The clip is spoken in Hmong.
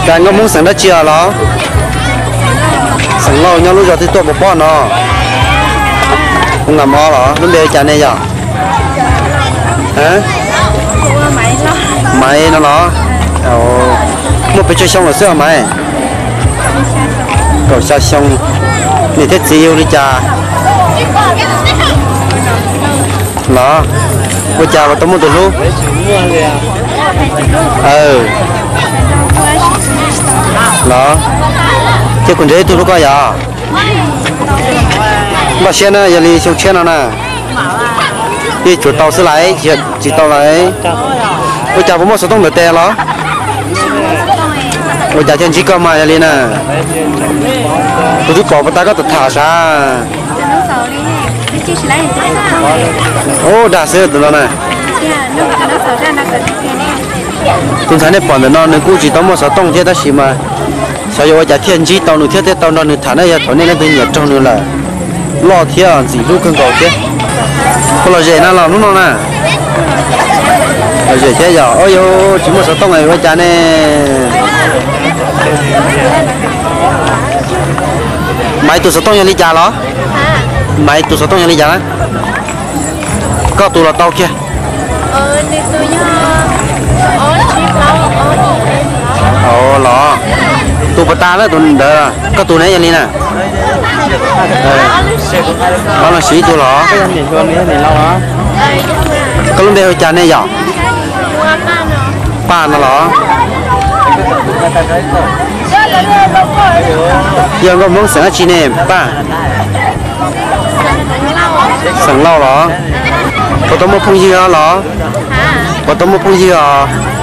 Cas nkauj Hmoob xeem dab tsi os los? Xeem Lauj, nyob lub zos twg tuaj pov pob no? Kuv Nam Mos los? Lub npe hu cas ne yom? Maiv no los? Muaj pes tsawg xyoo lawm xwb os Maiv? Kaum xya xyoo. Niam thiab txiv hu li cas los? Ua cas los tau muaj tus hlub? Los, thiab kuv nrhiav ib tug hlub koj yom? Npaj siab na, yog li xyoo tshiab no na, yeej tsuas tau xwb lawm, tsis tau lawm. Ua cas puas muaj xov tooj ntawm tes los? Ua cas thiaj ntsib koj mas yog li na? Kuv twb pom puas tas koj tham tham sav. Ub, dag xwb tus no na. Tus ntxhais nej pom ntawm no nws kuj tsis tau muaj xov tooj thiab tab sis mas xyov yuav ua cas thiaj ntsib tau nws thiab thiaj tau nrog nws tham na, yog thaum nej leej twg nyiam raug nws lawm. Loj thiab ntxim hlub kawg nkaus thiab. Puas lom zem na los hnub no na? Lom zem thiab yog, o yog tsis muaj xov tooj ua cas ne? Maiv tus xov tooj yog li cas los? Maiv tus xov tooj yog li cas na? Koj tus los tau kiag. Los, tus puas tas na tus ntawd, koj tus ne yog li na? Ob leeg siv ib tug los? Koj lub npe hu cas ne yom? Paj no los? Yog nkauj Hmoob xeem dab tsi ne Paj? Xeem Lauj los? Puas tau muaj phooj ywg los? Puas tau muaj phooj ywg os?